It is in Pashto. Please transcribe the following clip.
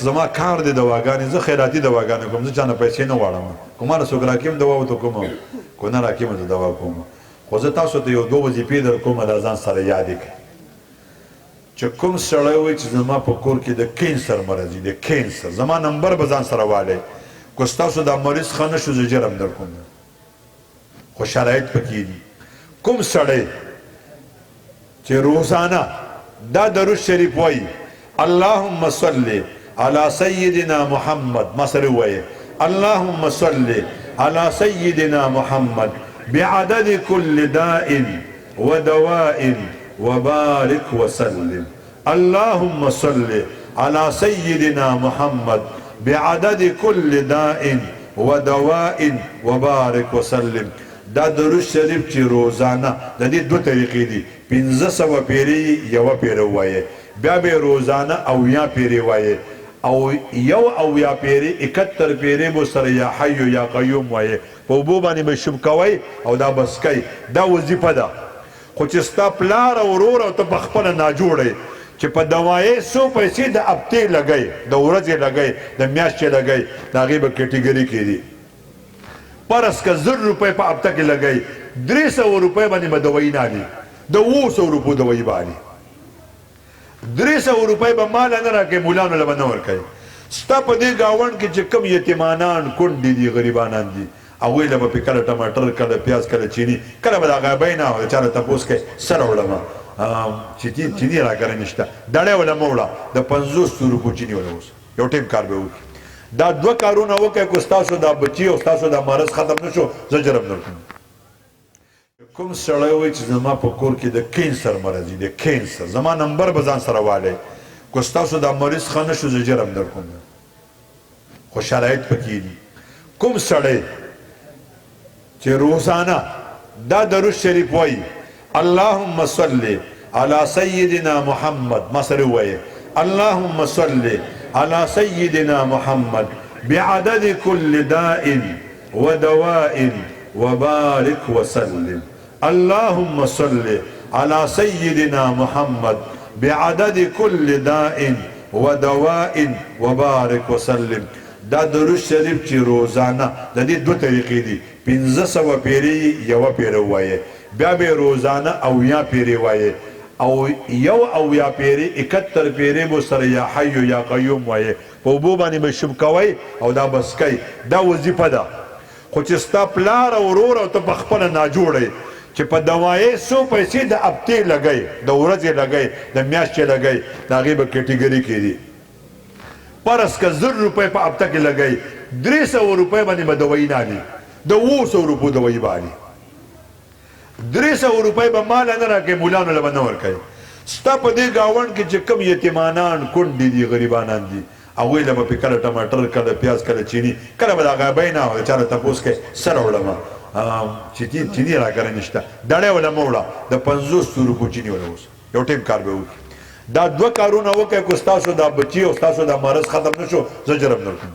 زما کار دی دواګانې، زه خیراتي دواګانې کوم، زه چا نه پیسې نه غواړم. که ما له څوک راکړي هم دوا ورته کوم، که نه راکړي هم زه دوا کوم. خو زه تاسو ته یو دوه وظیفې در کوم، دا ځان سره یادې کړئ. چې کوم سړی وایي چې زما په کور کې د کینسر مرض دی، د کینسر، زما نمبر به ځان سره والی، که ستاسو دا مریض ښه نه شو زه جرم در کوم، خو شرایط پکې دي. کوم سړی چې روزانه دا درود شریف وایي، اللهم صل علی سیدنا محمد، ما سره ووایه، اللهم صل علی سیدنا محمد بعدد كل داء ودواء وبارك وسلم. اللهم صل علی سیدنا محمد بعدد كل داء ودواء وبارك وسلم. دا درود شریف چې روزانه د دې دوه طریقې دي، 500 پیرې یوه پیره ووایې، بیا به روزانه 70 پیرې وایې، او یو 70 پیرې 71 پیرې به سره یا حی یا قیوم وایې، په اوبو باندې به شوب کوئ او دا بس کوئ. دا وظیفه ده. خو چې ستا پلار او ورور او ته په خپله ناجوړ یې، چې په دوایې څو پیسې د هفتې لګئ، د ورځې لګئ، د میاشتې لګئ، د هغې به کټګري کې دي. فرض که 1000 روپۍ په هفته کې لګئ، 300 روپۍ باندې به دوایي نه اخلي، د 700 روپو دوایي به اخلي. 300 روپۍ به ماله نه راکوي، مولانو له به نه ورکوي. ستا په دې ګاونډ کې چې کوم یتیمانان کونډې دي، غریبانان دي، هغوی له به پې کله ټماټر، کله پیاز، کله چیني، کله به د غایبۍ نه د چا نه تپوس کوي، څه راوړم چې چیني راکره نشته، دړی وله مه وړه، د 50 روپو چیني وله اوس یو ټیم کار به وکړي. دا دوه کارونه وکړئ، که ستاسو دا بچي او ستاسو دا مرض ختم نه شو زه جرم در کوم. کوم سړی وایي چې زما په کور کې د کینسر مرض دی، د کینسر، زما نمبر به ځان سره والی، که ستاسو دا مریض ښه نه شو زه جرم در کوم، خو شرایط پکې دي. کوم سړی چې روزانه دا درود شریف وایي، اللهم صل علی سیدنا محمد، ما سره ووایه، اللهم صل علی سیدنا محمد بعدد كل داء ودواء وبارك وسلم. اللهم صل علی سیدنا محمد بعدد كل داء ودواء وبارك وسلم. دا درود شریف چې روزانه د دې دوه طریقې دي، 500 پیرې یوه پیره ووایې، بیا به روزانه 70 پیرې وایې، او یو 70 پیرې 71 پیرې به سره یا حی یا قیوم وایې، په اوبو باندې به شوب کوئ او دا بس کوئ. دا وظیفه ده. خو چې ستا پلار او ورور او ته په خپله ناجوړ یې، چې په دوایې څو پیسې د هفتې لګئ، د ورځې لګئ، د میاشتې لګئ، د هغې به کټګري کې دي. فرض که 1000 روپۍ په هفته کې لګئ، 300 روپۍ باندې به دوایي نه اخلي، د 700 روپو دوایي به اخلي. 300 روپۍ به ماله نه راکوي، مولانو له به نه ورکوي. ستا په دې ګاونډ کې چې کوم یتیمانان کونډې دي، غریبانان دي، هغوی له به پې کله ټماټر، کله پیاز، کله چیني، کله به د غایبۍ نه د چا نه تپوس کوي، څه راوړم چې چیني راکره نشته، دړی وله مه وړه، د 50 روپو چیني وله اوس یو ټیم کار به وکړي. دا دوه کارونه وکړئ، که ستاسو دا بچي او ستاسو دا مرض ختم نه شو زه جرم در کوم.